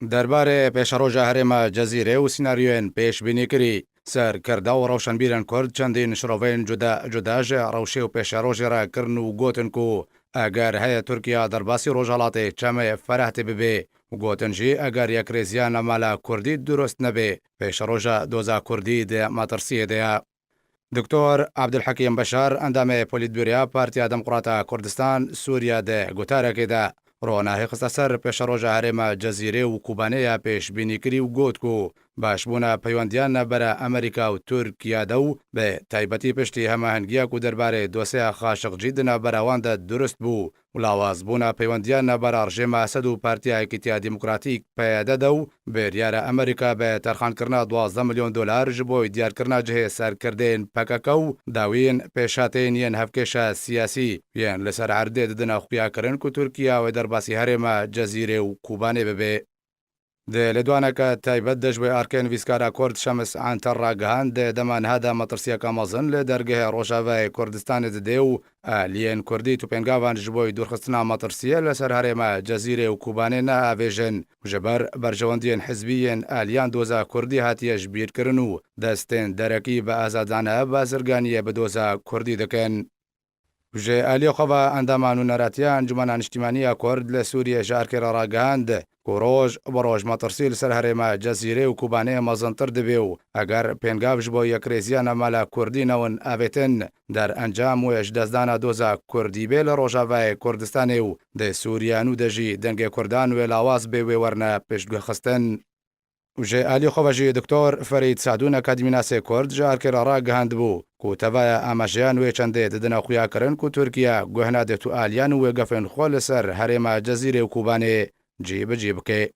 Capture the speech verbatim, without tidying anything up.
Derbarê pêşeroja herêma Cezîrê û sînaryoyên pêşbînîkirî, serkirda û rewşenbîrên Kurd çendîn şiroveyên cuda cuda ji rewşê û pêşerojê re kirin û gotin ku eger heye Tirkiye derbasî Rojhelatê çemê ferah tê bibe û gotin jî eger yekrêziya navmala Kurdî durust nebe, pêşeroja doza Kurdî di metirsiyê de ye. Doktor Abdulhekîm Beşar, endamê Polîtbûroya Partiya Demokrata Kurdistan Sûriye, di gotarekê de ronahî xiste ser pêşeroja herêma Cezîrê û Kobanê ya pêşbînîkirî û got ku başbûna peywendiyan navbera Amerîka û Tirkiye de û bi taybetî piştî hemahengiya ku derbarê dosyeya Xaşiqcî di navbera wan de durust bû, û lawazbûna peywendiya navbera rejêma Esed û Partiya Yekîtiya Demokratîk, P Y D, de û biryara Amerîka bi terxankirina duwazdeh milyon dolar ji bo diyarkirina cihê serkirdeyên P K K û dawiyên pêşhateyên yên hevkêşa siyasî yên li ser erdê didine xuyakirin ku Tirkiye wê derbasî herêma Cezîrê û Kobanê bibe. Di lêdwaneke taybet de ji bo erkê nivîskara Kurd Şems Anter ragihand, di dema niha de metirsiyeke mezin li dergehê Rojavayê Kurdistanê dide û aliyên Kurdî tu pêngavan ji bo dûrxistina metirsiyê li ser herêma Cezîrê û Kobanê neavêjin û ji ber berjewendiyên hizbî yên aliyan doza Kurdî hatiye jibîrkirin û destên derekî bi azadane bazirganiyê bi doza Kurdî dikin. Ji aliyê xwe ve endama Nûneratiya Encûmena Niştîmanî ya Kurd li Sûriyê ji erkê re ragihand ku roj bi roj metirsî li ser herêma Cezîrê û Kobanê mezintir dibe û eger pêngav ji bo yekrêziya navmala Kurdî newin avêtin, derencam wê ji destdana doza Kurdî bê li Rojavayê Kurdistanê û di Sûriya nû de jî dengê Kurdan wê lawaz bê wê werine piştguhxistin. Û ji alî xwe ve jî Doktor Ferîd Sadûn, akademînasê Kurd, ji erkê re ragihandibû ku tevaya amajeyan wê çendê didine xuyakirin ku Tirkiye guh nade tu aliyan û wê gefên xwe li ser herêma Cezîrê û Kobanê cî bi cî bike.